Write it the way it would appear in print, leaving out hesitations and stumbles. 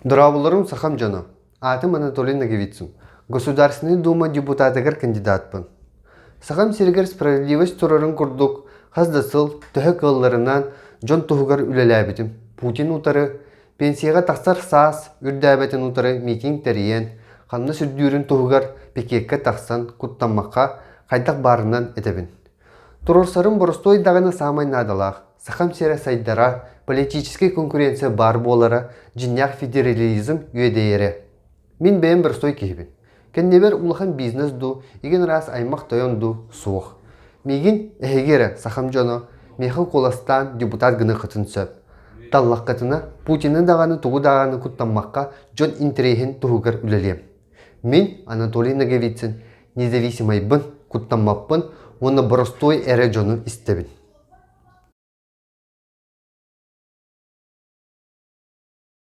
Дорооболорум сахам дьоно! Аатым Анатолий Ноговицын. Государственнай Дума депутатыгар кандидатпын. Сахам сиригэр справедливость турарын курдук хас да сыл төһө кыалларынан дьон туһугар үлэлээбитим. Путин утары пенсияҕа тахсар саас үрдээбэтин утары митинг тэрийэн, ханна сүрдүүрүн туһугар пикеккэ тахсан куттаммакка хайдах баарынан этэбин. Туруорсарым боростуой даҕаны саамай наадалаах. Сахам сирэ сайдара, политическай конкуренция баар буолара, дьиҥнээх федерализм үөдэйэрэ. Мин бэйэм боростуой киһибин. Кэннибэр улахан бизнес дуу, игин ыраас аймах тойон дуу суох. Миигин эһиги эрэ, сахам дьоно, миэхэ куоластаан депутат гыныаххытын сөп. Таллаххытына, Путины даҕаны тугу даҕаны куттаммакка дьон интэриэһин туһугар үлэлиэм. Мин Анатолий Ноговицын независимайбын, куттаммаппын уонна боростуой эрэ дьону истэбин.